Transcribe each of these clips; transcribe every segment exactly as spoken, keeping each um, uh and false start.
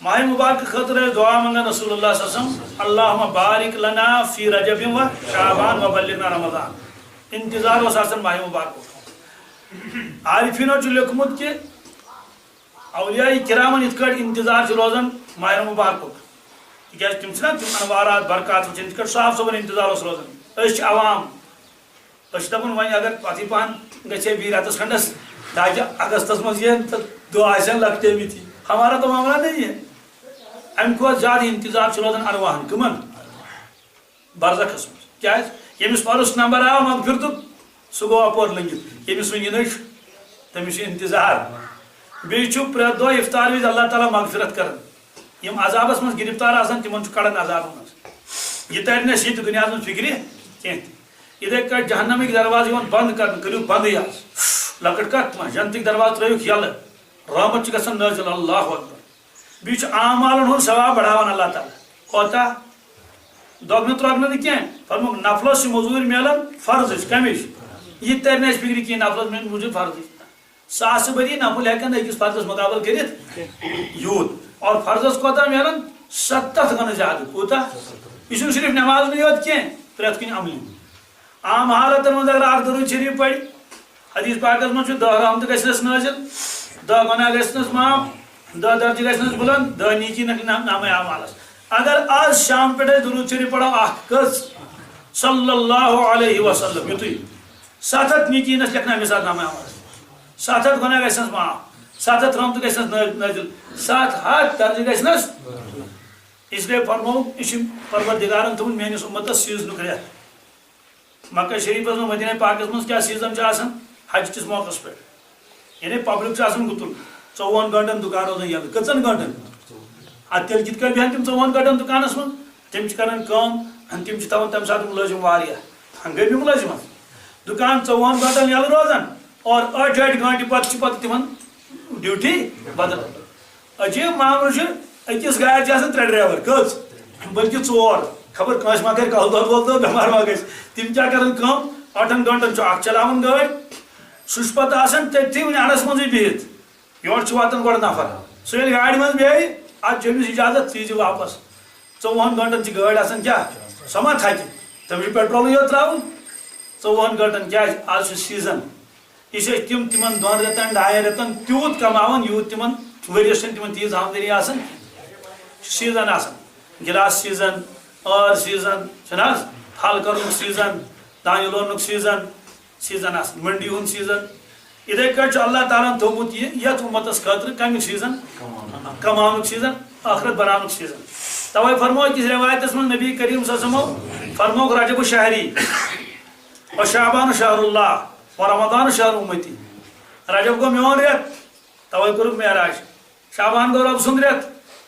ماہِ مبارکہٕ خٲطرٕ ٲسۍ دُعا منٛگان رسول اللہ صلی اللہ علیہ وسلم، اللہم بارک لنا فی رجب و شعبان و بلغنا رمضان۔ انتظار اوس آسان ماہِ مبارکُک۔ عارفینو چھُ لیوٚکھمُت کہِ اولیاء کرامن یِتھ کٲٹھۍ انتظار چھُ روزان ماہِ مبارکُک، تِکیازِ تِم چھِنہ تِم انوارات برکات وٕچھان، یِتھ کٲٹھۍ صاحب صٲبُن انتظار اوس روزان۔ أسۍ چھِ عوام، أسۍ چھِ دَپان وۄنۍ اگر پَتھٕے پَہَن گژھِ ہے بیٚیہِ رٮ۪تَس کھنٛڈَس، تاکہِ اگستَس منٛز یِن تہٕ دۄہ آسن لۄکٹے مٕتۍ۔ ہمارا تو معاملہ نہیں ہے۔ اَمہِ کھۄتہٕ زیادٕ انتظار چھُ روزان ارواحن۔ کٕمَن؟ برزخس منٛز۔ کیٛازِ؟ ییٚمِس پَرُس نمبر آو مغفرتُک، سُہ گوٚو اَپور لٔنگِتھ۔ ییٚمِس وۄنۍ یِنٕے چھُ، تٔمِس چھُ انتظار۔ بیٚیہِ چھُ پرٛٮ۪تھ دۄہ افطار وِزِ اللہ تعالیٰ مغفرت کران۔ یِم عذابس منٛز گرفتار آسان، تِمن چھُ کڑان عذابہٕ منٛز۔ یہِ ترِ نہٕ اَسہِ ییٚتہِ دُنیاہس منٛز فِکرِ کینٛہہ تہِ۔ یِتھَے کٲٹھۍ جہنمٕکۍ دروازٕ یِوان بنٛد کرنہٕ، کٔرِو بنٛدٕے آز۔ لۄکٕٹ کتھ ما، جنتٕکۍ دروازٕ ترٲیِوکھ یَلہٕ۔ رحمت چھِ گژھان نٲزِل، اللہ اکبر۔ بیٚیہِ چھُ اعمالن ہُنٛد ثواب بڑاوان اللہ تعالیٰ۔ کوتاہ؟ دۄگنہٕ ترۄگنہٕ نہٕ کینٛہہ۔ فرمووُکھ، نفلس چھِ مٔزوٗرۍ میلان فرضٕچ، کمِچ؟ یہِ تہِ ترِ نہٕ اَسہِ فِکرِ کینٛہہ، نفلس میلہِ مٔزوٗرۍ فرضٕچ۔ ساسہٕ بٔدی نفل ہٮ۪کن نہٕ أکِس فرضس مقابل کٔرِتھ یوٗت۔ اور فرضس کوتاہ میلان؟ ستتھ گنہٕ زیادٕ۔ کوٗتاہ؟ یہِ چھُنہٕ صرف نمازنٕے یوت کینٛہہ، پرٛٮ۪تھ کُنہِ عملہِ۔ عام حالتن منٛز اگر اکھ درود شریف پرِ، حدیث پاکس منٛز چھُ دَہ رحمتہٕ گژھنس نٲزِل، دَہ گۄناہ گژھنس معاف، دَہ درجہٕ گژھنس بُلند، دَہ نیکی نکھِ نام-، نامہ اعمالس۔ اگر آز شام پٮ۪ٹھ أسۍ درود شریف پرو اکھ کٔژ؟ صلی اللہ علیہ وسلم، یُتُے۔ ستتھ نیکی نس لیکھنہٕ أمِس اَتھ نامہ اعمالس۔ ستتھ گۄناہ گژھنس معاف، ستتھ رحمتہٕ گژھنس نٲ-، نٲزِل، ستھ ہتھ درجہٕ گژھنس۔ اس لیے فرموو، یہِ چھُ پروردگارن تھوٚومُت میٲنِس اُمتس سیٖزنُک رٮ۪تھ۔ مکہ شریفس منٛز، مدینہ پاکس منٛز کیٛاہ سیزن چھُ آسان؟ حج کِس موقعس پٮ۪ٹھ۔ یعنی پبلک چھُ آسان گُتُل، ژوٚوُہن گٲنٛٹن دُکان روزان یَلہٕ۔ کٔژن گٲنٛٹن؟ اَدٕ تیٚلہِ کِتھ کٲٹھۍ بیٚہن تِم ژوٚوُہن گٲنٛٹن دُکانس منٛز؟ تِم چھِ کران کٲم، تِم چھِ تھاوان تَمہِ ساتہٕ مُلٲزِم واریاہ، ہنگٲمی مُلٲزِم حظ۔ دُکان ژوٚوُہن گٲنٛٹن یَلہٕ روزان اور ٲٹھِ ٲٹھِ گٲنٛٹہِ پتہٕ چھِ پتہٕ تِمن ڈیوٹی بدل۔ عجیب معاملہٕ چھُ، أکِس گاڑِ چھِ آسان ترٛےٚ ڈرایور، کٔژ؟ بلکہِ ژور۔ خبر کٲنٛسہِ ما کرِ کلہٕ دود وول دود، بٮ۪مار ما گژھِ۔ تِم کیٛاہ کرن کٲم؟ ٲٹھن گٲنٛٹن چھُ اکھ چلاوان گٲڑۍ، سُہ چھُ پتہٕ آسان تٔتھی وُنہِ اَڈس منٛزٕے بِہِتھ۔ یورٕ چھُ واتان گۄڈٕ نفر، سُہ ییٚلہِ گاڑِ منٛز بیٚہہِ، اتھ چھُ أمِس اجازت، ژٕ ییٖزِ واپس۔ ژوٚوُہن گٲنٛٹن چھِ گٲڑۍ آسان کیٛاہ؟ سۄ ما تھکہِ؟ تٔمِس چھُ پیٹرولٕے یوت ترٛاوُن۔ ژوٚوُہن گٲنٛٹن کیٛازِ؟ آز چھُ سیزن۔ یہِ چھِ أسۍ تِم تِمن دۄن رٮ۪تن، ڈاین رٮ۪تن تیوٗت کماوان، یوٗت تِمن ؤریس چھنہٕ تِمن تیٖژ آمدنی آسان کینٛہہ۔ یہِ چھُ سیزن آسان، گلاس سیزن، ٲر سیزن، چھُنہٕ حظ؟ پھل کرنُک سیزن، دانہِ لوننُک سیزن، سیزن آسان، منڈی ہُنٛد سیزن۔ یِتھے کٲٹھۍ چھُ اللہ تعالیٰ ہن تھوٚومُت یہِ یتھ اُمتس خٲطرٕ کمیُک سیزن؟ کماونُک سیزن، ٲخرت بناونُک سیزن۔ توے فرموو أکِس رٮ۪وایتس منٛز نبی کریم صلی اللہ علیہ وسلمو فرمووُکھ، رجب شہری، و شعبان شہر اللہ، و رمضان شہر امتی۔ رجب گوٚو میون رٮ۪تھ، توے کوٚرُکھ معراج۔ شعبان گوٚو رۄب سُنٛد رٮ۪تھ،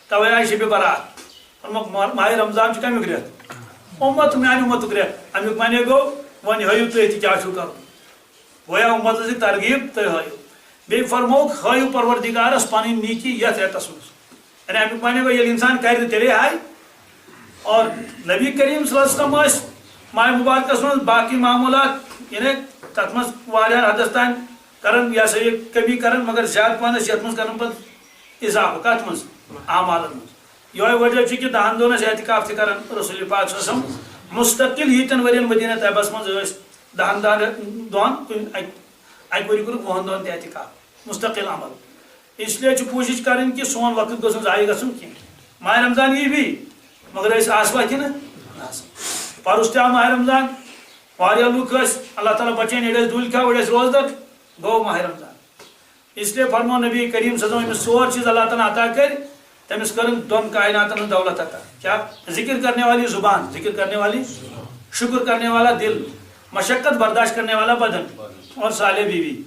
توے آیہِ شبِ برات۔ فرمووُکھ، ماہ-، ماہِ رمضان چھُ کمیُک رٮ۪تھ؟ اُمت، میانہِ اُمتُک رٮ۪تھ۔ امیُک معنی گوٚو، وۄنۍ ہٲیِو تُہۍ تہِ کیٛاہ چھُو کرُن۔ گویا اُمتس دِ ترغیب، تُہۍ ہٲیِو۔ بیٚیہِ فرمووُکھ، ہٲیِو پروردگارس پنٕنۍ نیکی یتھ رٮ۪تس منٛز۔ یعنی امیُک معنی گوٚو، ییٚلہِ انسان کرِ تہٕ تیٚلے ہاے۔ اور نبی کریم صلی اللہ علیہ وسلم ٲسۍ ماہِ مبارکس منٛز باقی معموٗلات، یعنی تتھ منٛز واریاہن حدس تام کران، یہِ ہسا یہِ کمی کران، مگر زیادٕ پہن ٲسۍ یتھ منٛز کران پتہٕ اضافہٕ۔ کتھ منٛز؟ اعمالن منٛز۔ یہوے وجہ چھُ کہِ دہن دۄہن ٲسۍ اعتکاف تہِ کران رسول پاک صلی اللہ علیہ وسلم، مستقل ییٖتٮ۪ن ؤرین مدینہ طیبس منٛز ٲسۍ دہن دہن دۄہن کُنہِ اکہِ، اکہِ ؤری کوٚرُکھ وُہن دۄہن تہِ اعتکاف، مستقل عمل۔ اس لیے چھِ کوٗشِش کرٕنۍ کہِ سون وقت گوٚژھ نہٕ ضایع گژھُن کینٛہہ۔ ماہِ رمضان یی بیٚیہِ، مگر أسۍ آسوا کِنہٕ نہ آسو؟ پرُس تہِ آو ماہِ رمضان، واریاہ لُکھ ٲسۍ، اللہ تعالیٰ بچٲیِن، أڑۍ ٲسۍ ڈُلۍ کھٮ۪وان، أڑۍ ٲسۍ روزدر، گوٚو ماہِ رمضان۔ اس لیے فرموو نبی کریم صلی اللہ علیہ وسلم، أمِس ژور چیٖز اللہ تعالیٰ ہن عطا کٔرۍ، تٔمِس کٔرٕن دۄن کائناتن ہٕنٛز دولت عطا۔ کیا؟ ذکر کرنے والی زبان، ذکر کرنے والی، شکر کرنے والا دل، مشقت برداشت کرنے والا بدن اور صالح بیوی۔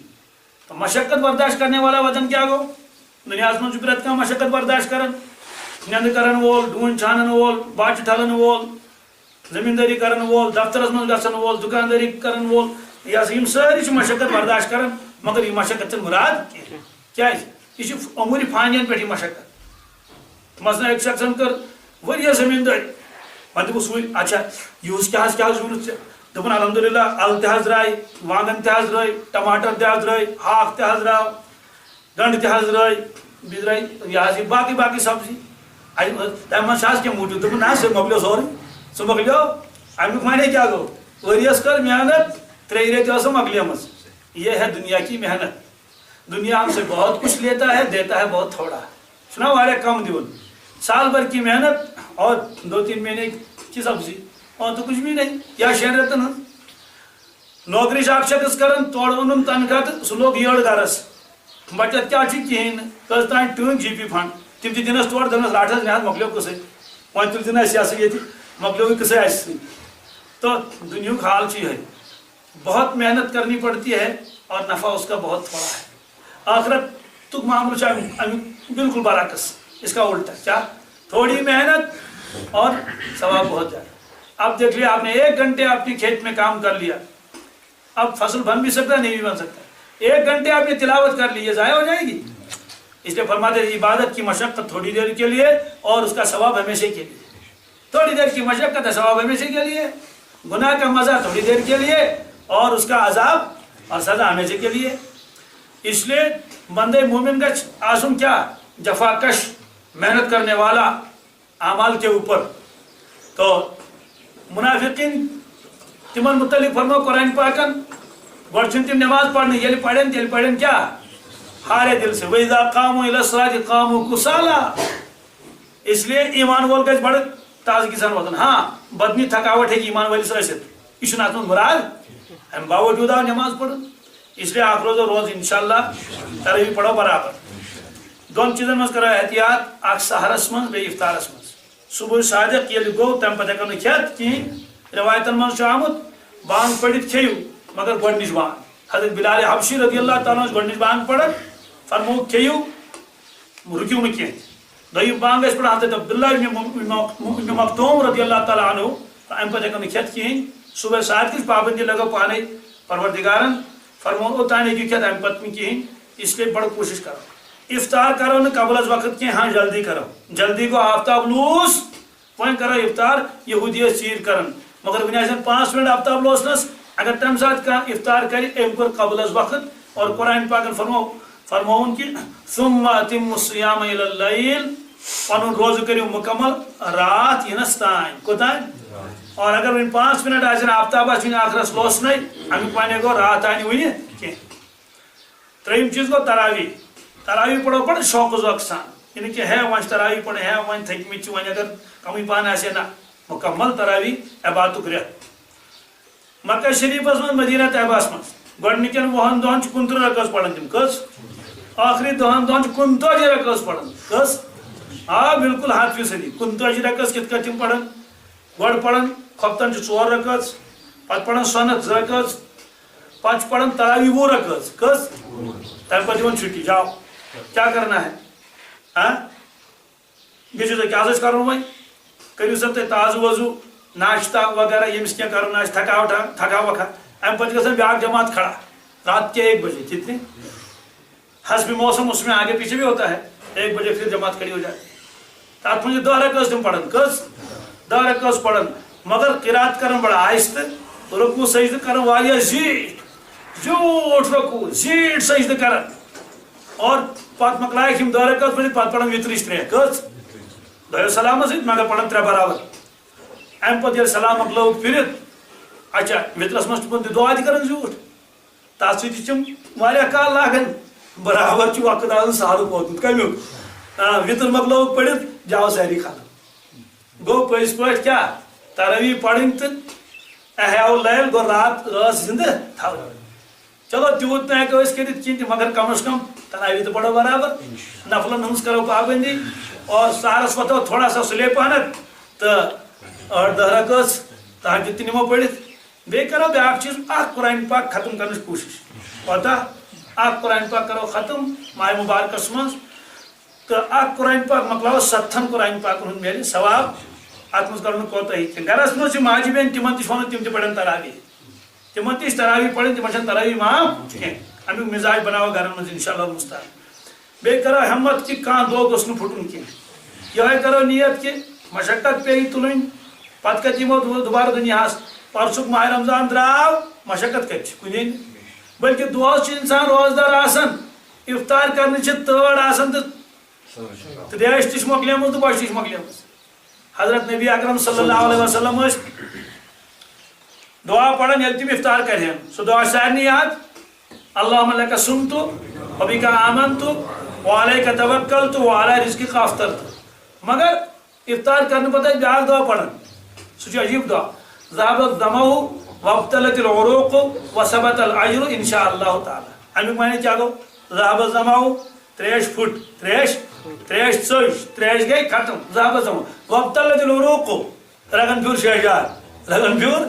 تو مشقت برداشت کرنے والا بدن کیا گوٚو؟ دُنیاہس منٛز چھُ پرٛٮ۪تھ کانٛہہ مشقت برداشت کران۔ نیٚنٛدٕ کرن وول، ڈوٗنۍ چھانن وول، باجہِ ٹھلن وول، زٔمیٖندٲری کرن وول، دفترس منٛز گژھن وول، دُکاندٲری کرن وول، یہِ ہسا یِم سٲری چھِ مشقت برداشت کران، مگر یہِ مشقت چھنہٕ مُراد کینٛہہ۔ کیازِ؟ یہِ چھِ امورِ فانین پٮ۪ٹھ یہِ مشقت۔ مثلاً أکۍ شخصن کٔر واریاہ زٔمیٖندٲری، وۄنۍ دوٚپُس وۄنۍ، اچھا، یِہُس کیٛاہ حظ، کیٛاہ حظ ووٚنُتھ ژےٚ؟ دوٚپُن، الحمدللہ، اَلہٕ تہِ حظ درٛاے، وانٛگن تہِ حظ درٛٲے، ٹماٹر تہِ حظ درٛٲے، ہاکھ تہِ حظ درٛاو، گنٛڈٕ تہِ حظ درٛٲے، بیٚیہِ درٛاے یہِ حظ یہِ باقٕے باقٕے سبزی۔ اَتہِ، تَمہِ منٛز چھا آز کینٛہہ موٗجوٗد؟ دوٚپُن، نہ، سُہ مۄکلیو سورُے۔ سُہ مۄکلیو۔ اَمیُک معنی کیٛاہ گوٚو؟ ؤریَس کٔر محنت، ترٛیٚیہِ رٮ۪تۍ ٲس سۄ مۄکلیمٕژ۔ یہ ہے دنیا کی محنت۔ دنیا ہم سے بہت کچھ لیتا ہے، دیتا ہے بہت تھوڑا۔ چھُنہ واریاہ کم دیُن؟ سال بھر کی محنت اور دو تین مہینے کی سبزی، اور تو کچھ بھی نہیں، یا شٮ۪ن رٮ۪تن ہٕنٛز۔ نوکری چھِ اکھ شخص کران، تورٕ اوٚنُن تنخواہ تہٕ سُہ لوٚگ یٔڑ گرس۔ بچت کیٛاہ چھِ؟ کِہیٖنۍ نہٕ۔ کٔژ تام ٹٲنٛگۍ جی پی فنڈ، تِم تہِ دِنس تورٕ، دَپنس، "رٹھ حظ، مےٚ حظ مۄکلیو قٕصے، وۄنۍ تُلۍ زِ نہٕ اَسہِ، یہِ ہسا ییٚتہِ مۄکلیوٕے قٕصے اَسہِ سۭتۍ۔" تہٕ دُنیہُک حال چھُ یِہوٚے۔ بہت محنت کرنی پڑتی ہے اور نفع اس کا بہت تھوڑا ہے۔ آخرت تک معاملہ چھُ اَمیُک، اَمیُک بالکل برعکس، اس کا الٹا۔ کیا؟ تھوڑی محنت اور ثواب بہت زیادہ۔ اب دیکھ لیا آپ نے، ایک گھنٹے آپ نے کھیت میں کام کر لیا، اب فصل بن بھی سکتا ہے، نہیں بھی بن سکتا ہے۔ ایک گھنٹے آپ نے تلاوت کر لی، یہ ضائع ہو جائے گی؟ اس لیے فرماتے ہیں، عبادت کی مشقت تھوڑی دیر کے لیے اور اس کا ثواب ہمیشہ کے لیے۔ تھوڑی دیر کی مشقت ہے، ثواب ہمیشہ کے لیے۔ گناہ کا مزہ تھوڑی دیر کے لیے اور اس کا عذاب اور سزا ہمیشہ کے لیے۔ اس لیے بندے مومن گژھِ آسُن کیا؟ جفا کش، محنت کرنے والا اعمال کے اوپر۔ تو منافقین، تِمن متعلق فرمو قرآن پاکن، گۄڈٕ چھِنہٕ تِم نماز پرنٕے، ییٚلہِ پرن، تیٚلہِ پرن کیا؟ ہارے دل سے۔ وَإِذَا قَامُوا إِلَى الصَّلَاةِ قَامُوا كُسَالَىٰ۔ اس لیے ایمان وول گژھِ بڑٕ تازگی سان وۄتھُن۔ ہاں، بدنی تھکاوٹ ہیٚکہِ ایمان وٲلِس ٲسِتھ، یہِ چھُنہٕ اتھ منٛز مُراد۔ امہِ باوجوٗد آو نماز پٔرِتھ، اس لیے اکھ روزو روز انشاءاللہ تراویح پرو برابر۔ دۄن چیٖزن منٛز کرو احتیاط، اکھ سحرس منٛز، بیٚیہِ افطارس منٛز۔ صبح صادق ییٚلہِ گوٚو، تمہِ پتہٕ ہٮ۪کو نہٕ کھٮ۪تھ کِہیٖنۍ۔ رٮ۪وایتن منٛز چھُ آمُت، بانگ پٔرِتھ کھیٚیِو، مگر گۄڈٕنِچ بانگ۔ حضرت بلال حبشی رضی اللہ تعالیٰ عنہ اوس گۄڈٕنِچ بانگ پران، فرمووُکھ، کھیٚیِو، رُکِو نہٕ کینٛہہ۔ دوٚیِم بانگ ٲسۍ پران حضرت عبداللہ ابن م-، م-، م-، ابن مکتوم رضی اللہ تعالیٰ عنہ، تہٕ اَمہِ پتہٕ ہٮ۪کو نہٕ کھٮ۪تھ کِہیٖنۍ۔ صبح صادقٕچ پابندی لگٲو پانے پروردگارن، فرمووُن، اوٚتام ہیٚکِو کھٮ۪تھ، اَمہِ پتہٕ نہٕ کِہیٖنۍ۔ اس لیے بڑٕ کوٗشِش کرو۔ افطار کرو نہٕ قبل از وقت کینٛہہ، ہاں، جلدی کرو۔ جلدی گوٚو آفتاب لوٗس، وۄنۍ کرو افطار، یہودی ٲسۍ ژیٖرۍ کران، مگر وُنہِ آسن پانٛژھ منٹ آفتاب لوسنس۔ اگر تمہِ ساتہٕ کانٛہہ افطار کرِ، أمۍ کوٚر قبل از وقت۔ اور قرآن پاکن فرمو، فرمووُن کہِ، "ثم أتموا الصيام إلى الليل"، پنُن روزٕ کٔرِو مکمل راتھ یِنس تام۔ کوٚتام؟ اور اگر وۄنۍ پانٛژھ منٹ آسن، آفتاب آسہِ وُنہِ ٲخرس لوسنَے، امیُک معنی گوٚو راتھ آیہِ نہٕ وُنہِ کینٛہہ۔ ترٛیٚیِم چیٖز گوٚو تراویح۔ تراویح پرو بڑٕ شوقہٕ ذوقہٕ سان۔ یہِ نہٕ کہِ ہے وۄنۍ چھِ تراویح پرٕنۍ، ہے وۄنۍ تھٔکۍ مٕتۍ چھِ، وۄنۍ اگر کمٕے پہن آسہِ ہے، نہ، مکمل تراویح عبادتُک رٮ۪تھ۔ مکہ شریفس منٛز، مدینہ طیبہس منٛز گۄڈنِکٮ۪ن وُہن دۄہن چھِ کُنترٕہ رکٲژ پران تِم۔ کٔژ؟ ٲخری دہن دۄہن چھِ کُنتٲجی رکٲژ پران۔ کٔژ؟ آ، بالکل ہتھ فیصدی۔ کُنتٲجی رکٲژ کِتھ کٲٹھۍ تِم پران؟ گۄڈٕ پران خۄفتن چھِ ژور رکٲژ، پتہٕ پران سنت زٕ رکٲژ، پتہٕ چھِ پران تراویح وُہ رکٲژ۔ کٔژ؟ تمہِ پتہٕ دِوان چھُٹی، جاو، کیا کرنا ہے؟ ہاں؟ بیٚیہِ چھُ تۄہہِ کیٛاہ حظ کرُن وۄنۍ؟ کٔرِو سا تُہۍ تازٕ وضو، ناشتہ وغیرہ، ییٚمِس کینٛہہ کرُن آسہِ، تھکاوٹھا، تھکاوکھا۔ امہِ پتہٕ چھِ گژھان بیٛاکھ جماعت کھڑا، رات کے ایک بجے، کتنی؟ حسب موسم اس میں آگے پیچھے بھی ہوتا ہے، ایک بجے پھر جماعت کھڑی ہو جاتی ہے۔ تتھ منٛز چھِ دَہ رکٲژ تِم پران۔ کٔژ؟ دَہ رکٲژ پران، مگر قرات کران بڑٕ آہستہٕ، رکوع سجدٕ کران واریاہ زیٖٹھۍ، زیوٗٹھ رکوع، زیٖٹھۍ سجدٕ کران۔ اور پتہٕ مۄکلایکھ یِم دَہ رکٲژ پٔرِتھ، پتہٕ پران وِترٕچ ترٛےٚ۔ کٔژ؟ دۄیو سلامو سۭتۍ، مگر پران ترٛےٚ برابر۔ امہِ پتہٕ ییٚلہِ سلام مۄکلٲوُکھ پٔرِتھ، اچھا، وِترس منٛز چھُ پتہٕ دُعا تہِ کران زیوٗٹھ۔ تَتھ سۭتۍ تہِ چھِم واریاہ کال لاگان۔ برابر چھُ وقت آسان سحرُک ووتمُت۔ کَمیُک؟ آ، وِتر مۄکلٲوٕکھ پٔرِتھ، جاو سحری ختم۔ گوٚو پٔزۍ پٲٹھۍ کیٛاہ؟ تراویح پرٕنۍ تہٕ احیاء اللیل گوٚو رات رٲژ زِندٕ تھاوٕنۍ۔ چلو، تیوٗت نہٕ ہٮ۪کو أسۍ کٔرِتھ کِہیٖنۍ تہِ، مگر کم از کم تراویح تہٕ پرو برابر، نفلن ہٕنٛز کرو پابندی، اور سحرس وۄتھو تھوڑا سا سُلے پہنتھ تہٕ ٲٹھ دَہ رکٲژ تہجد تہِ نِمو پٔرِتھ۔ بیٚیہِ کرو بیٛاکھ چیٖز، اکھ قرآن پاک ختم کرنٕچ کوٗشِش۔ پتہ، اکھ قرآن پاک کرو ختم ماہِ مُبارکس منٛز، تہٕ اکھ قرآن پاک مۄکلاوو ستتھن قرآن پاکن ہُنٛد میلہِ ثواب۔ اتھ منٛز کرو نہٕ کوتاہی کینٛہہ۔ گرس منٛز چھِ ماجہِ بیٚنہِ، تِمن تہِ چھِ ونان تِم تہِ پرن تراویح۔ تِمن تہِ چھِ تراویح پرٕنۍ، تِمن چھنہٕ تراویح معاف کینٛہہ۔ امیُک مزاج بناوو گرن منٛز انشاءاللہ المستعان۔ بیٚیہِ کرو ہمت کہِ کانٛہہ دۄہ گوٚژھ نہٕ پھُٹُن کینٛہہ۔ یِہوٚے کرو نیت کہِ مشقت پیٚیہِ تُلٕنۍ، پتہٕ کتہِ یِمو دُ-، دُبارٕ دُنیاہس؟ پرسُک ماہِ رمضان درٛاو، مشقت کتہِ چھِ؟ کُنے نہٕ۔ بلکہِ دۄہس چھُ انسان روزدار آسان، افطار کرنٕچ چھِ تٲڑ آسان تہٕ تہٕ تریش تہِ چھِ مۄکلیمٕژ تہٕ بۄچھِ تہِ چھِ مۄکلیمٕژ۔ حضرت نبی اکرم صلی اللہ علیہ وسلم ٲسۍ دعا پران ییٚلہِ تِم افطار کرِہن۔ سُہ دعا چھُ سارنٕے یاد، اللہم لک صمت و بک آمنت و علیک توکلت و علی رزقک افطرت۔ مگر افطار کرنہٕ پتہٕ ٲسۍ بیٛاکھ دعا پران، سُہ چھُ عجیٖب دعا، ذہب الظمأ وابتلت العروق وثبت الاجر ان شاء اللہ تعالی۔ امیُک معنی کیٛاہ گوٚو؟ ذہب الظمأ، تریش پھُٹ، تریش، تریش ژٔج، تریش گٔے ختم، ذہب الظمأ وابتلت العروق، رگن پھیوٗر شہجار، رگن پھیوٗر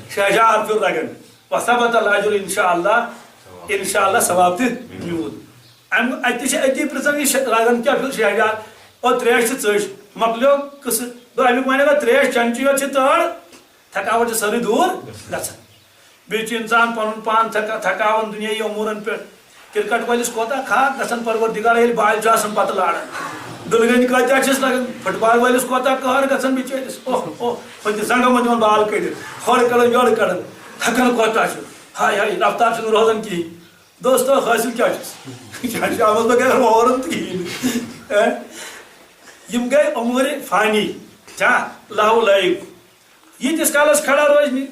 شہجار پھیوٗر رگن۔ وثبت الاجر ان شاء اللہ، ان شاء اللہ ثواب تہِ میوٗل۔ امہِ اتہِ تہِ چھِ أتی پرژھان، یہِ شہ-، رگن کیٛاہ پھیوٗر شہجار؟ او، تریش چھِ ژٔج، مۄکلیو قصہٕ۔ دوٚپ، امیُک وۄنۍ اگر تریش چمچی یوت چھِ تٔڑ، تھکاوٹ چھِ سٲرٕے دوٗر گژھان۔ بیٚیہِ چھُ انسان پنُن پان تھکا-، تھکاوان دُنیاہی اموٗرن پٮ۪ٹھ۔ کرکٹ وٲلِس کوتاہ کھاکھ گژھان پروردگار ییٚلہِ بالہِ چھُ آسان پتہٕ لاران۔ دُلگٔنۍ کۭتیاہ چھِس لگان، فٹ بال وٲلِس کوتاہ قہر گژھان بِچٲرِس۔ اوہ، اوہ، ہُتہِ زنٛگن منٛز دِوان بال کٔڑِتھ، ہورٕ کڑان، یورٕ کڑان، تھکان کوتاہ چھُ۔ ہاے ہاے، رفتار چھُنہٕ روزان کِہیٖنۍ۔ دوستو، حٲصِل کیٛاہ چھُس؟ یہِ چھُ شامس پتہٕ کران ہورن تہٕ کِہیٖنۍ۔ ہے؟ یِم گٔے اموٗرِ فانی، کیٛاہ؟ لہو لعب۔ ییٖتِس کالس کھڑا روزِ نہٕ،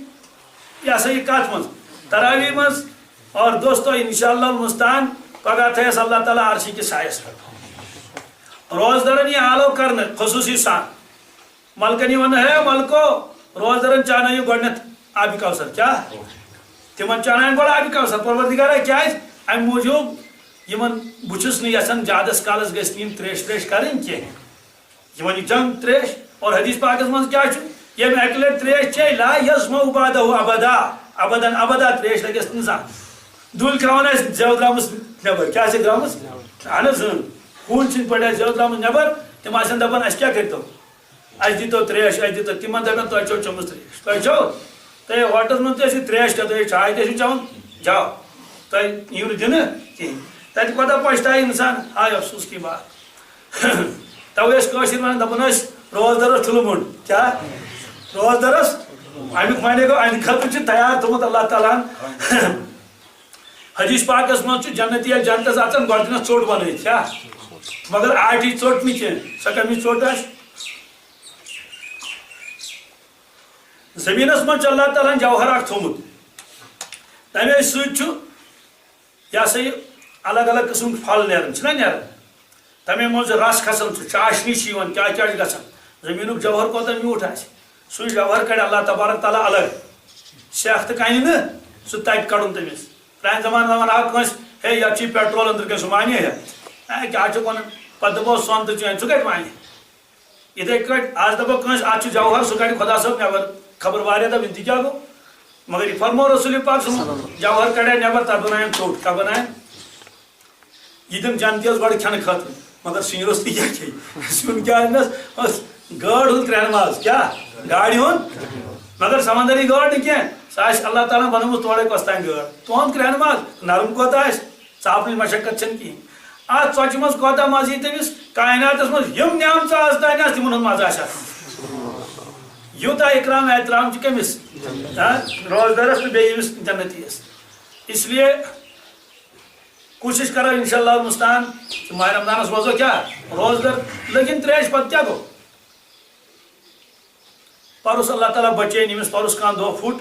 یہِ ہسا یہِ کتھ منٛز؟ تراویح منٛز۔ اور دوستو، انشاءاللہ المستعان، پگاہ تھایس اللہ تعالیٰ عرشی کِس سایس پٮ۪ٹھ۔ روزدرن یہِ آلو کرنہٕ خصوٗصی سان۔ ملکن یہِ ونہٕ، ہے ملکو، روزدرن چانٲیِو گۄڈٕنٮ۪تھ آبِ کوثر۔ کیٛاہ؟ تِمن چاناین گۄڈٕ آبِ کوثر۔ پروردگارا، کیٛازِ؟ امہِ موٗجوٗب یِمن، بہٕ چھُس نہٕ یژھان زیادس کالس گٔژھۍ نہٕ یِم تریش تریش کرٕنۍ کینٛہہ۔ یہِ وَنہِ جنگ تریش۔ اور حدیث پاکس منٛز کیٛاہ چھُ؟ ییٚمۍ اَکہِ لَٹہِ تریش چیٚیہِ، لا یظمأ بعدہ ابدا، ابداً ابدا تریش لگٮ۪س نہٕ زانٛہہ۔ دُلۍ ترٛاوان آسہِ زٮ۪و درٛامٕژ نٮ۪بر، کیٛاہ چھِ درٛامٕژ؟ اہن حظ، اۭں۔ ہوٗنۍ چھِنہٕ پٲٹھۍ آسہِ زٮ۪و درٛامٕژ نٮ۪بر، تِم آسن دَپان، اَسہِ کیٛاہ کٔرۍتو؟ اَسہِ دیٖتو تریش، اَسہِ دیٖتو۔ تِمن دَپن، تۄہہِ چھو چٔمٕژ تریش؟ تۄہہِ چھو؟ تۄہہِ ہوٹلس منٛز تہِ ٲسِو تریش چٮ۪تھ، تُہۍ چھاے تہِ ٲسِو چٮ۪وان، جاو۔ تۄہہِ یِیِو نہٕ دِنہٕ کِہیٖنۍ۔ تَتہِ کوتاہ پَشتایہِ اِنسان، ہاے افسوٗس کی بات۔ توے ٲسۍ کٲشِرۍ وَنان، دَپان ٲسۍ، روزدَرَس ٹھُلہٕ مُنٛڈ۔ کیٛاہ؟ روزدَرَس، اَمیُک معنی گوٚو، اَمہِ خٲطرٕ چھُ تیار تھوٚمُت اللہ تعالیٰ ہَن۔ حدیث پاکَس منٛز چھُ، جنتی ییٚلہِ جنتَس اَژَن، گۄڈٕ دِنَس ژوٚٹ بَنٲیِتھ۔ کیٛاہ؟ مگر آٹِچ ژوٚٹ نہٕ کینٛہہ۔ سۄ کَمِچ ژوٚٹ آسہِ؟ زٔمیٖنَس منٛز چھُ اللہ تعالیٰ ہَن جوہر اَکھ تھوٚمُت۔ تَمے سۭتۍ چھُ یہِ ہسا یہِ الگ الگ قٕسمٕکۍ پھل نیران، چھِنہ نیران؟ تَمے منٛز رس کھسان چھُ، چاشنی چھِ یِوان، کیٛاہ کیٛاہ چھُ گژھان؟ زٔمیٖنُک جوہر کوٗتاہ میوٗٹھ آسہِ، سُے جوہر کَڑِ اللہ تبارک تعالیٰ الگ۔ سیٚکھ تہٕ کَنہِ نہٕ، سُہ تَتہِ کَڑُن تٔمِس۔ پرٛانہِ زمانہٕ وَنان آو کٲنٛسہِ، ہے، یَتھ چھُے پیٹرول أنٛدرٕ کَنہِ، سُہ مانہِ ہے؟ ہے، کیٛاہ چھُکھ وَنان؟ پَتہٕ دَپو سۄن تہٕ چٲنۍ، ژٕ کَتہِ وَنہِ؟ یِتھَے کٲٹھۍ آز دَپو کٲنٛسہِ، اَتھ چھُ جوہر، سُہ کَڑِ خۄدا صٲب نٮ۪بر۔ خبر واریاہ دَپن، تہِ کیٛاہ گوٚو؟ مگر یہِ فرموو رسول پاک صلی اللہ علیہ وسلم، جوہر کَڑے نٮ۪بر، تَتھ بَنایَن ژوٚٹ۔ کیٛاہ بَنایَن؟ یہِ دِن جنتی یَس گۄڈٕ کھٮ۪نہٕ خٲطرٕ۔ مگر سِنۍ روٚستُے کیٛاہ کھیٚیہِ؟ سیُن کیٛاہ اَنٮ۪س؟ ٲس گٲڈ ہُنٛد کرٛٮ۪ن ماز۔ کیٛاہ؟ گاڈِ ہُنٛد؟ مگر سمندری گٲڈ نہٕ کینٛہہ۔ سۄ آسہِ اللہ تعالیٰ ہَن بَنٲومٕژ تورَے کۄس تام گٲڈ۔ تُہُنٛد کرٛٮ۪ن ماز، نرم کوتاہ آسہِ؟ ژاپنٕچ مشقت چھَنہٕ کِہیٖنۍ۔ اَتھ ژۄچہِ منٛز کوتاہ مَزٕ یی تٔمِس؟ کائناتَس منٛز یِم نعمژٕ آز تام آسہٕ، تِمَن ہُنٛد مَزٕ آسہِ اَتھ۔ یوٗتاہ اِکرام احترام چھُ کٔمِس؟ ہاں؟ روزدَرَس تہٕ بیٚیہِ ییٚمِس جنتی یَس۔ اس لیے کوٗشِش کَرو اِنشاء اللہ المستعان، ماہِ رمضانَس روزو کیٛاہ؟ روزدَر۔ لیکن ترٛیش پَتہٕ کیٛاہ گوٚو؟ پَرُس اللہ تعالیٰ بچٲیِن، ییٚمِس پَرُس کانٛہہ دۄہ پھُٹ،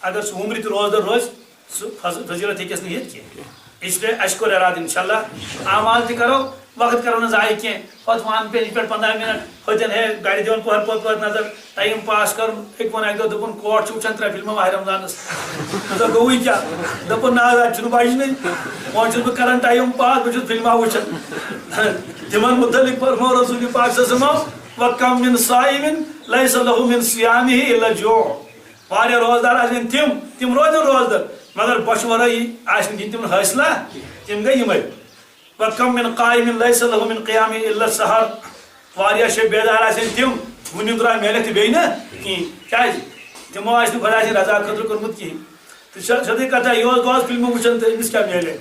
اگر سُہ وُمرِ تہِ روزدَر روزِ، سُہ فض-، فضیلت ہیٚکٮ۪س نہٕ یِتھ کینٛہہ۔ اس لیے اَسہِ کوٚر اِرادٕ اِنشاءاللہ، اعمال تہِ کَرو، وقت کَرو نہٕ ضایع کینٛہہ۔ پَتہٕ وَن پٮ۪ٹھ، یِتھ پٲٹھۍ پنٛداہ مِنَٹ، ہوٚتٮ۪ن ہے گَرِ دِوان پٔہَر پوٚت پوٚت نظر، ٹایم پاس کَرُن۔ أکۍ ووٚن اَکہِ دۄہ، دوٚپُن، کوٹھ چھِ وٕچھان ترٛےٚ فِلمہٕ ماہِ رمضانَس۔ مےٚ دوٚپ، گوٚوُے کیٛاہ؟ دوٚپُن، نہ حظ، اَتہِ چھُنہٕ بَجنٕے۔ وۄنۍ چھُس بہٕ کَران ٹایم پاس، بہٕ چھُس فِلمہ وٕچھان۔ تِمَن مُتعلِق فرموو رسول پاک صلی اللہ علیہ وسلم، وَكَم مِّن صَائِمٍ لَيْسَ لَهُ مِنْ صِيَامِهِ إِلَّا الْجُوعُ۔ واریاہ روزدار آسن تِم، تِم روزن روزدار، مگر بۄچھِ ورٲیی آسہِ نہٕ کِہیٖنۍ تِمن حٲصِلہ، تِم گٔے یِمے۔ وَكَم مِّن قَائِمٍ لَيْسَ لَهُ مِنْ قِيَامِهِ إِلَّا السَّحَرُ۔ واریاہ چھِ بیدار آسن تِم، وُنہِ درٛاو میلہِ تہِ بیٚیہِ نہٕ کِہیٖنۍ۔ کیٛازِ؟ تِمو آسہِ نہٕ خۄداے سٕنٛدِ رضا خٲطرٕ کوٚرمُت کِہیٖنۍ۔ تہٕ چھِ سیوٚدُے کَتھا، یہِ اوس دۄہَس فِلمہٕ وٕچھان تہٕ أمِس کیٛاہ میلہِ؟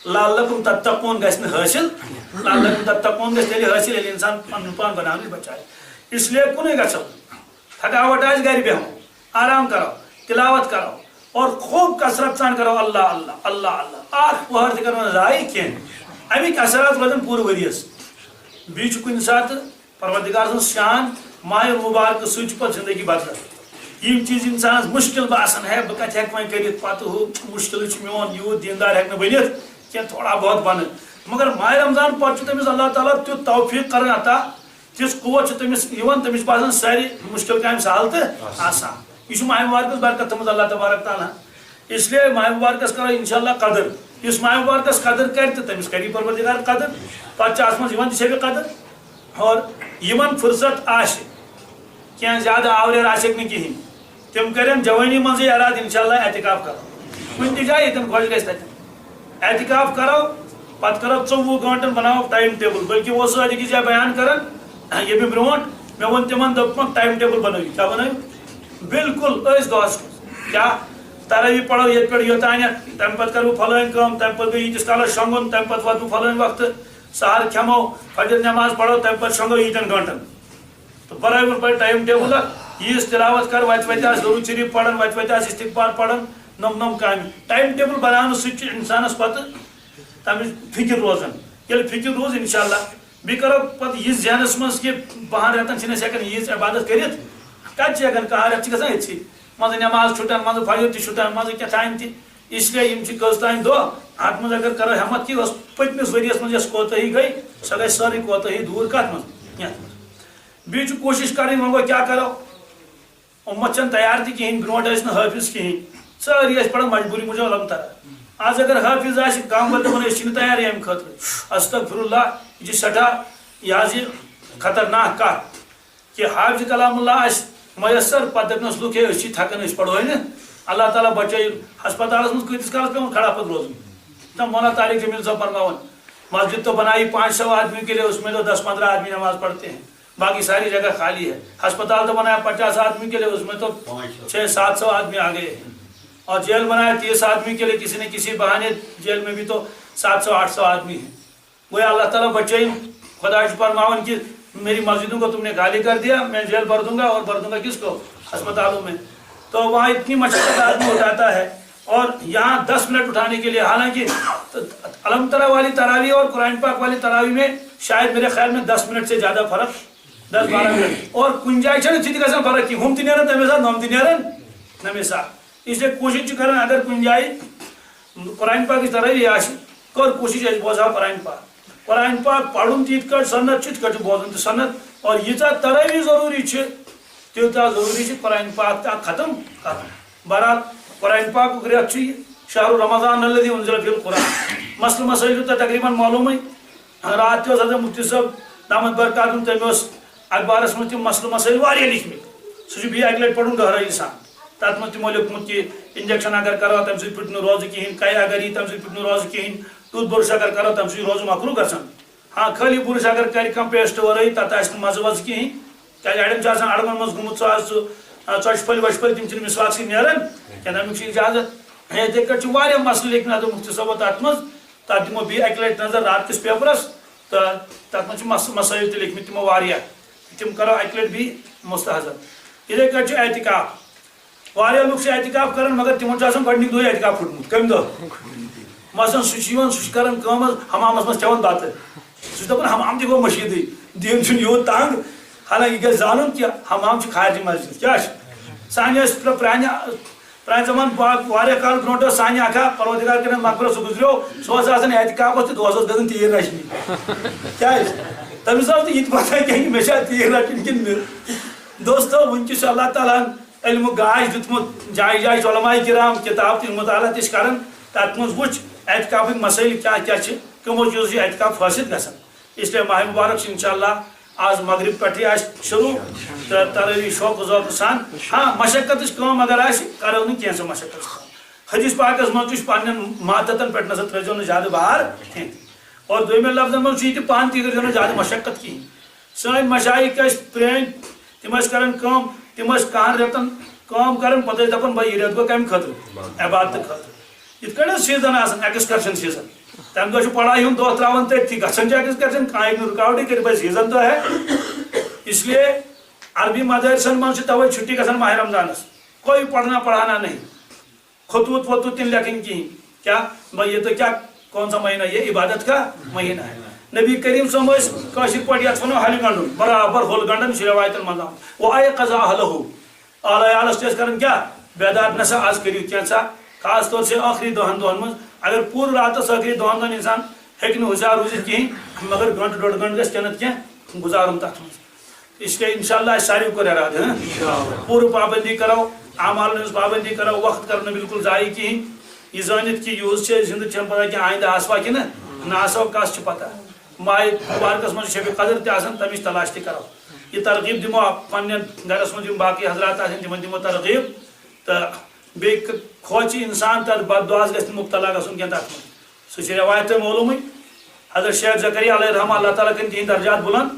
لَعَلَّكُمْ تَتَّقُونَ گژھِ نہٕ حٲصِل۔ لَعَلَّكُمْ تَتَّقُونَ گژھِ تیٚلہِ حٲصِل، ییٚلہِ اِنسان پَنُن پان بَناونٕچ بَچایہِ۔ اس لیے کُنُے گژھو۔ تھکاوٹ آسہِ گرِ بیٚہمو، آرام کرو، تلاوت کرو اور خوب کثرت سان کرو اللہ، اللہ، اللہ، اللہ۔ اکھ پہر تہِ کرو نہٕ ضایع کینٛہہ۔ اَمِکۍ اثرات روزن پوٗرٕ ؤریَس۔ بیٚیہِ چھُ کُنہِ ساتہٕ پروردگار سٕنٛز شان ماہِ مبارکہٕ سۭتۍ چھُ پتہٕ زندگی بدلان۔ یِم چیٖز انسانس مشکل باسان ہے، بہٕ کتہِ ہٮ۪کہٕ وۄنۍ کٔرِتھ، پتہٕ ہُہ مشکل چھُ میون، یوٗت دیندار ہٮ۪کہٕ نہٕ بٔنِتھ کینٛہہ، تھوڑا بہت بنہٕ۔ مگر ماہِ رمضان پتہٕ چھُ تٔمِس اللہ تعالیٰ تیُتھ توفیق کران عطا، تِژھ قوت چھِ تٔمِس یِوان، تٔمِس چھِ باسان سارے مُشکِل کامہِ سہل تہٕ آسان۔ یہِ چھُ ماہِ مُبارکَس برکت تھٲومٕژ اللہ تبارک تعالیٰ ہَن۔ اس لیے ماہِ مُبارکَس کرو انشاءاللہ قدر۔ یُس ماہِ مُبارکَس قدر کرِ تہٕ تٔمِس کَری پروردگار قدر۔ پَتہٕ چھِ اَتھ منٛز یِوان تہِ شبِ قدر۔ اور یِمَن فرصت آسہِ، کینٛہہ زیادٕ آوریر آسٮ۪کھ نہٕ کِہیٖنۍ، تِم کَرن جوٲنی منٛزٕے ارادٕ انشاءاللہ اعتکاف کرو۔ کُنہِ تہِ جایہِ ییٚتٮ۪ن خۄش گژھِ تَتٮ۪ن۔ اعتکاف کرو، پتہٕ کرو ژوٚوُہ گٲنٛٹن بناوو ٹائم ٹیبل، بلکہ اوس سُہ أکِس جایہِ بیان کران، ییٚمہِ برونٛٹھ مےٚ ووٚن تِمن، دوٚپمَکھ، ٹائم ٹیبل بنٲیِو۔ کیٛاہ بنٲیِو؟ بالکل أتھۍ دۄہس منٛز۔ کیٛاہ؟ تراویح پرو ییٚتہِ پٮ۪ٹھ یوٚتانٮ۪تھ، تَمہِ پتہٕ کرٕ بہٕ فلٲنۍ کٲم، تَمہِ پتہٕ گٔے ییٖتِس کالس شۄنٛگُن، تَمہِ پتہٕ واتہٕ بہٕ فلٲنۍ وقتہٕ، سحر کھٮ۪مو، فجر نماز پرو، تَمہِ پتہٕ شۄنٛگو ییٖتٮ۪ن گٲنٛٹن۔ تہٕ برابر پٲٹھۍ ٹائم ٹیبل اکھ، ییٖژ تلاوت کر، وتہِ وتہِ آسہِ درود شریف پران، وتہِ وتہِ آسہِ استغفار پران، نم نم کامہِ۔ ٹائم ٹیبل بناونہٕ سۭتۍ چھُ انسانس پتہٕ تمِچ فکر روزان۔ ییٚلہِ فکر روٗز، انشاءاللہ، بیٚیہِ کرو پتہٕ یہِ ذہنس منٛز کہِ بہن رٮ۪تن چھِنہٕ أسۍ ہٮ۪کان ییٖژ عبادت کٔرِتھ، کتہِ چھِ ہٮ۪کان، کانٛہہ رٮ۪تھ چھِ گژھان أتھۍ سۭتۍ، منٛزٕ نماز چھُٹان، منٛزٕ فجر تہِ چھُٹان، منٛزٕ کیٛاہ تام تہِ۔ اس لیے یِم چھِ کٔژ تام دۄہ، اتھ منٛز اگر کرو ہٮ۪متھ کہِ یۄس پٔتمِس ؤریس منٛز یۄس کوتٲہی گٔے، سۄ گٔے سٲرٕے کوتٲہی دوٗر۔ کتھ منٛز؟ یتھ منٛز۔ بیٚیہِ چھِ کوٗشِش کرٕنۍ، وۄنۍ گوٚو کیٛاہ کرو؟ اُمت چھَنہٕ تیار تہِ کِہیٖنۍ، برونٛٹھ ٲسۍ نہٕ حٲفظ کِہیٖنۍ، سٲری ٲسۍ پَران مجبوٗری موٗجوٗب الم ترا۔ آز اگر حٲفظ آسہِ، گامہٕ وٲلۍ دَپَن أسۍ چھِنہٕ تیار ییٚمہِ خٲطرٕ۔ استغفر اللہ، یہِ چھِ سٮ۪ٹھاہ، یہِ حظ یہِ خطرناک کَتھ کہِ حافظ کلام اللہ آسہِ میسر، پَتہٕ دَپنَس لُکھ، ہے أسۍ چھِ تھَکان، أسۍ پَرو ہے نہٕ۔ اللہ تعالیٰ بچٲیِن۔ ہسپتالَس منٛز کۭتِس کالَس پٮ۪وان کھڑا پَتہٕ روزُن؟ تہٕ مولانا طارق جمیل صٲب فرماوان، مسجد تو بنائی پانچ سو آدمی کے لیے، اس میں تو دس پندرہ آدمی نماز پڑھتے ہیں، باقی ساری جگہ خالی ہے۔ ہسپتال تو بنایا پچاس آدمی کے لیے، اس میں تو چھ سات سو آدمی آ گئے ہیں۔ اور جیل بنایا تیس آدمی کے لیے، کسی نے کسی بہانے، جیل میں بھی تو سات سو آٹھ سو آدمی ہیں۔ گویا اللہ تعالیٰ بچائیں، خدا چھُ فرماوان کہ میری مسجدوں کو تم نے خالی کر دیا، میں جیل بھر دوں گا اور بھر دوں گا کس کو؟ ہسپتالوں میں۔ تو وہاں اتنی مشقت آدمی اٹھاتا ہے، اور یہاں دس منٹ اٹھانے کے لیے، حالانکہ الم ترا والی تراویح اور قرآن پاک والی تراویح میں شاید میرے خیال میں دس منٹ سے زیادہ فرق، دس بارہ منٹ۔ اور کُنہِ جایہِ چھَنہٕ تہِ تہِ گژھان فرق کینٛہہ، ہُم تہِ نیران تَمے ساتہٕ، نۄم تہِ نیران تَمے ساتہٕ۔ اس لیے کوٗشِش چھِ کران، اگر کُنہِ جایہِ قرآن پاکٕچ تراویح آسہِ، کر کوٗشِش أسۍ بوزہاو قرآن پاک۔ قرآن پاک پرُن تہِ یِتھ کٲٹھۍ سنت چھُ، تِتھ کٲٹھۍ چھُ بوزُن تہِ سنت۔ اور ییٖژاہ تراویح ضروٗری چھِ، تیوٗتاہ ضروٗری چھِ قرآن پاک تہِ اکھ ختم کرُن۔ بہرحال، قرآن پاکُک رٮ۪تھ چھُ یہِ، شہر رمضان الذی انزل فیہ القرآن۔ مسلہٕ مسٲیِل چھُو تۄہہِ تقریباً معلوٗمٕے۔ راتھ تہِ اوس حضرت مفتی صٲب دامت برکاتہم، تٔمۍ اوس اخبارس منٛز تِم مسلہٕ مسٲیِل واریاہ لیکھمٕتۍ۔ سُہ چھُ بیٚیہِ اَکہِ لَٹہِ پَرُن گہرٲیی سان۔ تَتھ منٛز تِمو لیوٚکھمُت کہِ انجیکشن اگر کرو، تَمہِ سۭتۍ پھُٹہِ نہٕ روزٕ کِہیٖنۍ، کَے اگر یی، تَمہِ سۭتۍ پھُٹہِ نہٕ روزٕ کِہیٖنۍ، ٹوتھ برش اگر کرو، تَمہِ سۭتۍ چھُ روزٕ مۄکروٗ گژھان۔ ہاں، خٲلی برش اگر کرِ کانٛہہ پیسٹ ورٲے، تَتھ آسہِ نہٕ مَزٕ وَزٕ کِہیٖنۍ، کیٛازِ اَڑٮ۪ن چھُ آسان اَڑمَن منٛز گوٚمُت، سُہ آسہِ سُہ، آ، ژۄچہِ پھٔلۍ وۄچہِ پھٔلۍ، تِم چھِنہٕ مسواک سۭتۍ نیران کینٛہہ، تَمیُک چھُ اِجازت۔ یِتھَے کٲٹھۍ چھِ واریاہ مسلہٕ لیکھمٕتۍ حضرت مفتی صٲبو تَتھ منٛز۔ تَتھ دِمو بیٚیہِ اَکہِ لَٹہِ نظر راتہٕ کِس پیپرَس، تہٕ تَتھ منٛز چھِ مس-، مسٲیِل تہِ لیکھمٕتۍ تِمو واریاہ۔ تِم کَرو اَکہِ لَٹہِ بیٚیہِ مُستحضر۔ یِتھَے کٲٹھۍ چھُ اعتکاف۔ واریاہ لُکھ چھِ اعتکاف کَران، مگر تِمَن چھُ آسان گۄڈٕنِکۍ دۄہٕے اعتکاف پھُٹمُت۔ کَمہِ دۄہ؟ مثلاً سُہ چھُ یِوان، سُہ چھُ کَران کٲم حظ، حمامَس منٛز کھٮ۪وان بَتہٕ۔ سُہ چھُ دَپان، حمام تہِ گوٚو مٔشیٖدٕے، دیٖن چھُنہٕ یوٗت تنٛگ۔ حالانکہِ یہِ گژھِ زانُن کہِ حمام چھُ خارجہِ مسجد۔ کیٛاہ چھُ؟ سانہِ ٲسۍ پرٛ-، پرٛانہِ پرانہِ زمانہٕ با-، واریاہ کال برونٛٹھ اوس سانہِ اکھا پروردگار کٔرِنۍ مغفرت، سُہ گُزریو، سُہ اوس آسان اعتکافس تہٕ دۄہس اوس گژھان تیٖر رچھنہِ۔ کیٛازِ؟ تٔمِس ٲس نہٕ یہِ تہِ پتہ کینٛہہ کہِ مےٚ چھا تیٖر رٹٕنۍ کِنہٕ نہٕ۔ دوستو، وُنہِ تہِ چھُ اللہ تعالیٰ ہن علمُک گاش دیُتمُت، جایہِ جایہِ چھُ علماء کرام کتاب تہِ مطالعہ تہِ چھِ کران، تتھ منٛز وُچھ اعتکافٕکۍ مسٲیل کیٛاہ کیٛاہ چھِ، کمو چیٖزو چھُ اعتکاف فٲسد گژھان۔ اس لیے ماہ مبارک چھُ انشاءاللہ آز مغرب پٮ۪ٹھٕے آسہِ شروع تہٕ ترٲوی شوق ذوق سان۔ ہاں، مشقتٕچ کٲم اگر آسہِ، کرو نہٕ کینٛہہ سۄ مشقتٕچ کٲم۔ حدیث پاکس منٛز تہِ چھُ پننٮ۪ن ماتحتن پٮ۪ٹھ نہ سا ترٲیزیو نہٕ زیادٕ بار کینٛہہ۔ اور دوٚیمٮ۪ن لفظن منٛز چھُ یہِ تہِ پانہٕ تہِ کٔرزیو نہٕ زیادٕ مشقت کِہیٖنۍ۔ سٲنۍ مشایخ ٲسۍ پرٛٲنۍ، تِم ٲسۍ کران کٲم، تِم ٲسۍ کہن رٮ۪تن کٲم کران، پتہٕ ٲسۍ دپان، بھائی، یہِ رٮ۪تھ گوٚو کمہِ خٲطرٕ؟ عبادتہٕ خٲطرٕ۔ یِتھ کٔنۍ حظ سیزن آسان، ایکسکرشن سیزن، تمہِ دۄہ چھُ پڑھایہِ ہُنٛد دۄہ تراوان تٔتھی، گژھان چھِ ایکسکرشن، کانٛہہ ہیٚکہِ نہٕ رُکاوٹٕے کٔرِتھ، بھائی، سیزن تو ہے۔ اس لیے عربی مدارسن منٛز چھِ توے چھُٹی گژھان ماہ رمضانس، کوئی پڑھنا پڑھانا نہیں۔ خطوط وطوط تہِ نہٕ لیکھٕنۍ کِہیٖنۍ۔ کیٛاہ؟ بھائی، یہ تو کیا، کون سا مہینہ؟ یہ عبادت کا مہینہ ہے۔ نبی کریم صٲب ٲسۍ کٲشِر پٲٹھۍ یَتھ وَنو ہَلہِ گنٛڈُن، برابر ہوٚل گنٛڈان، یہِ چھُ رٮ۪وایتَن منٛز آمُت۔ وَأَيْقَظَ أَهْلَهُ۔ اعلیٰ عیالَس چھِ أسۍ کران کیٛاہ؟ بیدار، نسا آز کٔرِو کینٛژھا، خاص طور سے ٲخری دَہَن دۄہَن منٛز۔ اگر پوٗرٕ راتَس ٲخری دَہَن دۄہَن اِنسان ہیٚکہِ نہٕ ہُشار روٗزِتھ کِہیٖنۍ، مگر گٲنٛٹہٕ ڈۄڈ گٲنٛٹہٕ گژھِ کینٛہہ گُزارُن تَتھ منٛز۔ اس لیے انشاءاللہ اَسہِ ساروی کوٚر ارادٕ، ہاں؟ پوٗرٕ پابندی کرو، اعمالن ہٕنٛز پابندی کرو، وقت کرو نہٕ بالکل ضایع کِہیٖنۍ۔ یہِ زٲنِتھ کہِ یِہُس چھِ أسۍ زِندٕ چھِنہٕ پتہ کہِ آیندٕ آسوا کِنہٕ نہ آسو، کس چھِ پتہ۔ ماہِ مبارکس منٛز چھِ شبِ قدر تہِ آسان، تمِچ تلاش تہِ کرو۔ یہِ ترغیب دِمو پننٮ۪ن گرس منٛز یِم باقٕے حضرات آسن، تِمن دِمو ترغیب۔ تہٕ بیٚیہِ ک-، کھوژِ انسان تتھ بد دعاہس گژھِ نہٕ مبتلا گژھُن کینٛہہ تتھ منٛز۔ سُہ چھِ رٮ۪وایت تۄہہِ معلوٗمٕے۔ حضرت شیخ زکریا علیہ رحمہ اللہ تعالیٰ کٔرِن تِہِنٛدۍ درجات بُلند۔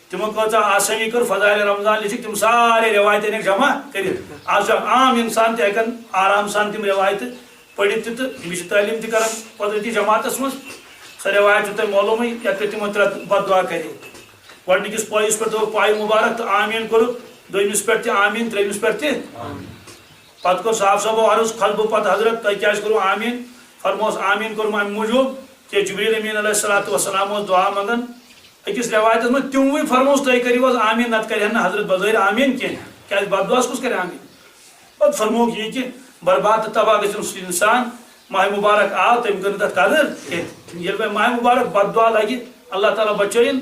تِمو کۭژاہ آسٲنی کٔر، فضائل رمضان لیٚچھِکھ تِم سارے رٮ۪وایتہٕ أنِکھ جمع کٔرِتھ۔ آز چھُ اکھ عام اِنسان تہِ ہٮ۪کان آرام سان تِم رٮ۪وایتہٕ پٔرِتھ تہِ تہٕ أمِس چھِ تعلیٖم تہِ کران قۄدرٔتی جماعتس منٛز۔ سۄ رٮ۪وایت چھِ تۄہہِ معلوٗمٕے، یَتھ پٮ۪ٹھ تِمو ترٛےٚ بد دعا کَرے۔ گۄڈٕنِکِس پایِس پٮ۪ٹھ دوٚپُکھ پایہِ مُبارک تہٕ آمیٖن کوٚرُکھ، دوٚیمِس پٮ۪ٹھ تہِ آمیٖن، ترٛیٚیمِس پٮ۪ٹھ تہِ۔ پتہٕ کوٚر صاحب صٲبو عرض، کھسہٕ بہٕ پتہٕ حضرت، تۄہہِ کیٛازِ کوٚروٕ آمیٖن؟ فرموس، آمیٖن کوٚر مےٚ اَمہِ موٗجوٗب کہِ جبریل امیٖن علیہ الصلوۃ والسلام اوس دعا منٛگان۔ أکِس رٮ۪وایتَس منٛز تِموٕے فرموس، تۄہہِ کٔرِو حظ آمیٖن، نَتہٕ کَرِ ہا نہٕ حضرت بظٲہِر آمیٖن کینٛہہ، کیٛازِ بددُعاہَس کُس کَرِ آمیٖن؟ پتہٕ فرمووُکھ یہِ کہِ برباد تہٕ تباہ گژھِ نہٕ سُہ اِنسان، ماہِ مُبارک آو، تٔمۍ کٔر نہٕ تَتھ قدٕر کینٛہہ۔ ییٚلہِ وۄنۍ ماہِ مُبارک بددُعا لَگہِ، اللہ تعالیٰ بچٲیِن،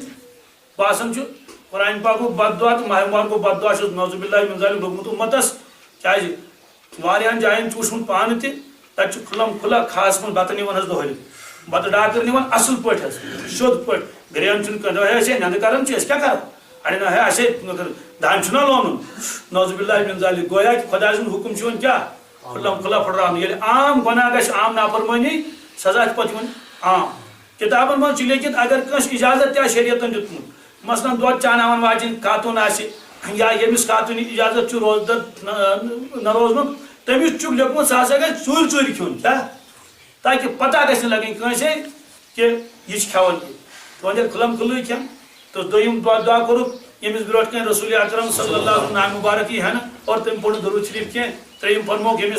باسان چھُ قرآن پاکُک بددعا تہٕ ماہِ مُبارکُک بددعا چھُ نعوذ باللہ من ذالک لوٚگمُت اُمتس۔ کیٛازِ؟ واریاہن جاین چھُ وُچھمُت پانہٕ تہِ، تتہِ چھُ کھُلم کھُلا کھاہس منٛز بتہٕ نِوان حظ دۄہلہِ، بتہٕ ڈاکر نِوان اصل پٲٹھۍ حظ، سیوٚد پٲٹھۍ۔ گرٛین چھُنہٕ کانٛہہ، ہے، أسۍ ہے نٮ۪نٛدٕ کران چھِ، أسۍ کیٛاہ کرو؟ اڑٮ۪ن ہے، اَسہِ ہے، مگر دانہِ چھُنہ لونُن۔ نعوذ باللہ من ذالک۔ گویا کہ خۄداے سُنٛد حُکم چھُ یِوان کیٛاہ؟ کھُلم کھُلا پھٕٹراونہٕ۔ ییٚلہِ عام گۄناہ گژھِ، عام نافرمٲنی، سزا چھُ پتہٕ یِوان عام۔ کِتابن منٛز چھُ لیکھِتھ اگر کٲنٛسہِ اجازت تہِ آسہِ شریعتن دیُتمُت، مثلاً دۄد چاناوان واجیٚنۍ خاتوٗن آسہِ یا ییٚمِس خاتوٗنہِ اجازت چھُ روزدر نہ، نہ روزنُک، تٔمِس چھُکھ لیوٚکھمُت سُہ ہسا گژھِ ژوٗرِ ژوٗرِ کھیوٚن، کیٛاہ؟ تاکہِ پتہ گژھِ نہٕ لگٕنۍ کٲنٛسے کہِ یہِ چھِ کھٮ۪وان یہِ۔ تِہُنٛد ییٚلہِ کھُلم کھُلٕے کھٮ۪ن تہٕ دوٚیِم دۄہ، دۄہ کوٚرُکھ ییٚمِس برٛونٛٹھ کَنہِ رسول اکرم صلی اللہ علیہ وسلم نامہِ مُبارک یی ہٮ۪نہٕ اور تٔمۍ پوٚر نہٕ درود شریف کینٛہہ، ترٛیٚیِم فرمووُکھ ییٚمِس